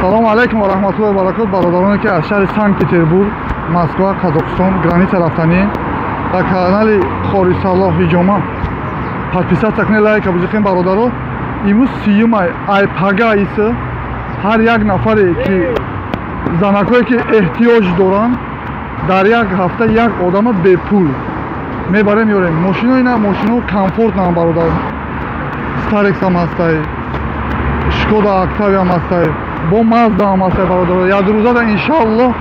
Салому алайкум ва раҳматуллоҳи ва баракот, бародароне ки аз шаҳри Санкт-Петербург, Москва, Қазоқистон граница рафтанӣ ба канали Қори Салоҳ Ҳиҷома подписаться кунед, лайка бузихем бародаро. Имрӯз 30 май, ай пага иса ҳар як нафаре ки занакое ки эҳтиёҷ доранд, дар як ҳафта як одама бепул мебарем, меорем. Мошино ина мошино комфортнам бародар, Старексам ҳастай, Шкода Октавиям ҳастай, бо Маздаам ҳастай бародар. Як рӯзада иншааллоҳ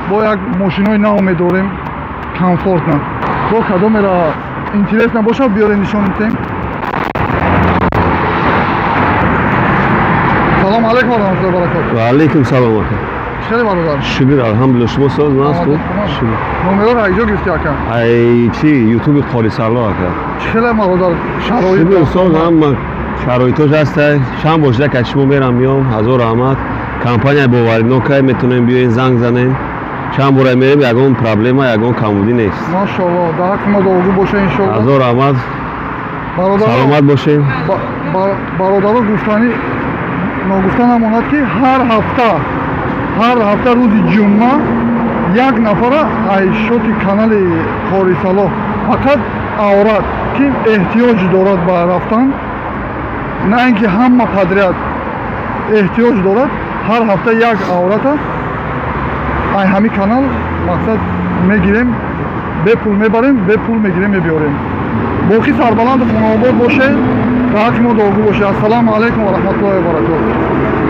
бо як мошинои нав медорем комфортна. Бо кадомера интерес набошад, биёрем, нишон медиҳем. Салому алайкум ва раҳматуллоҳи ва баракотуҳ. Ва алайкум салом ака. Хеле бародар. Шукр, алҳамдулилла, шумо соз наст хуб? Шукр. Номерро айҷо гирифти ака? Ай чи ютуби Қори Салоҳ ака. Хеле бародар шароит. Шукр, соз ҳама шароитош ҳастай. Шам бошда ка шумо мерам миём, ҳазор раҳмат. Компания боваринокай, метавонем биёен занг занем. Чанд бора мерем, ягон проблема, ягон камбудӣ нест. Машаллоҳ, дар ҳаққи мо дуогӯ боша иншоаллоҳ. Ҳазор раҳмат. Саломат бошед. Бародаро, гуфтанӣ ногуфта намонад ки ҳар ҳафта рӯзи ҷумъа як нафара аз шоти канали Қори Салоҳ фақат аврат ки эҳтиёҷ дорад ба рафтан, на ин ки ҳама подряд эҳтиёҷ дорад, ҳар ҳафта як аврата ай ҳамин канал мақсад мегирем, бепул мебарем, бепул мегирем, мебиёрем. Боқӣ сарбаланду хонаобод бошед, дар ҳаққи мо дуогӯ бошед. Ассалому алайкум ва раҳматуллоҳи ва баракотуҳ.